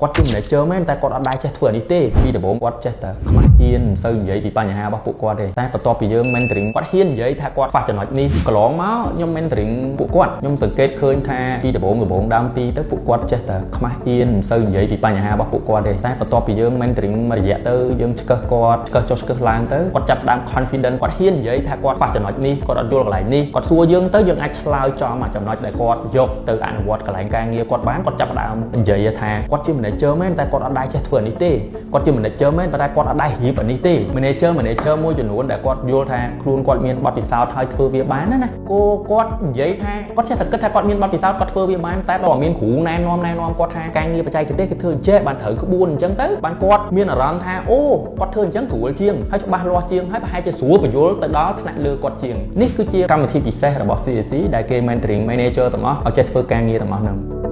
គាត់ជា manager មែនតែគាត់អត់ដែរចេះធ្វើអានេះទេពីដំបូងគាត់ចេះតែខ្មាស់អៀនមិនសូវនិយាយពីបញ្ហារបស់ពួកគាត់ទេតែបន្ទាប់ពីយើង mentoring គាត់ហ៊ាននិយាយថាគាត់ខ្វះចំណុចនេះកន្លងមកខ្ញុំ mentoring ពួកគាត់ខ្ញុំសង្កេតឃើញថាពីដំបូងដំបូងដើមទីទៅពួកគាត់ចេះតែខ្មាស់អៀនមិនសូវនិយាយពីបញ្ហារបស់ពួកគាត់ទេតែបន្ទាប់ពីយើង mentoring មួយរយៈទៅយើងឆ្កឹះគាត់ឆ្កឹះចុះឆ្កឹះឡើងទៅគាត់ចាប់ផ្ដើម confident គាត់ហ៊ាននិយាយថាគាត់ខ្វះចំណុចនេះគាត់អត់យល់កន្លែងនេះគាត់សួរយើងទៅយើងអាចឆ្លើយចំអាចំណុចដែលគាត់យកទៅអនុវត្តកន្លែងការងារគាត់បានគាត់ចាប់ផ្ដើមនិយាយថាគាត់ជា manager មែនតែគាត់អត់ដែរចេះធ្វើអានេះទេគាត់ជា manager មែនប៉ុន្តែគាត់អត់ដែររៀបអានេះទេ manager មួយចំនួនដែលគាត់យល់ថាខ្លួនគាត់មានបទពិសោធន៍ហើយធ្វើវាបានណាណាគោគាត់និយាយថាគាត់ចេះតែគិតថាគាត់មានបទពិសោធន៍គាត់ធ្វើវាបានតែដល់មានគ្រូណែនាំណែនាំគាត់ថាការងារបច្ចេកទេសគេធ្វើចេះបានត្រូវក្បួនអញ្ចឹងទៅបានគាត់មានអារម្មណ៍ថាអូគាត់ធ្វើអញ្ចឹងស្រួលជាងហើយច្បាស់លាស់ជាងហើយប្រហែលជាស្រួលពន្យល់ទៅដល់ថ្នាក់លើគាត់ជាងនេះគឺជាកម្មវិធីពិសេសរបស់ CAC ដែលគេ mentoring manager ទាំងអស់ឲ្យចេះធ្វើការងារទាំងអស់ហ្នឹង។